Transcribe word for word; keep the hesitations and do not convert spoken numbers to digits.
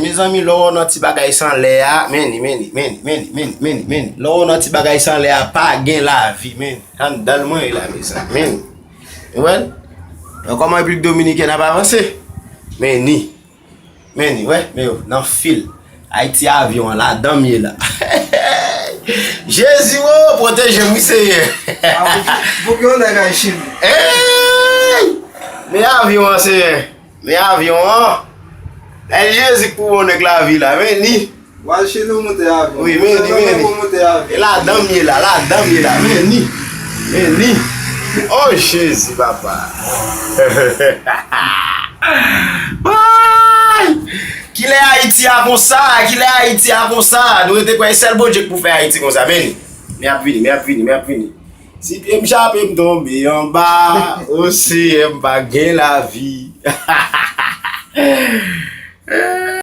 Mezanmi, lè w wè nan ti bagay san lè a, men ni, men ni, men ni, men ni, men ni, men ni, men ni. Lè w wè nan ti bagay san lè a, pa gen lavi, men. Anndan l mwen ye la, mezanmi, men. Ou wè? Wè kòman Repiblik Dominikèn ap avanse? Men ni. Men ni, wè, men yo, nan fil. Ayiti avyon an, ladan m ye la. Jezi, wo, pwoteje m, wi, Senyè. Pou ki yon nèg Ayiti? Ey! Men avyon an, Senyè. Men avyon an. Èl Jezi k pou bon nèg lavi la, men ni. W al Chili ou moute avyon. Wi, men ni, men ni. Ou moute avyon. E ladan m ye la, ladan m ye la, men ni. Men ni. Oh, Jezi, papa. Ay! Kilè Ayiti a konsa? Kilè Ayiti a konsa? Nou rete kwè e sèl Bondye k pou fè Ayiti konsa, men ni. Men ap vini, men ap vini, men ap vini. Si pye m chape m tonbe anba, o Senyè m pa gen lavi.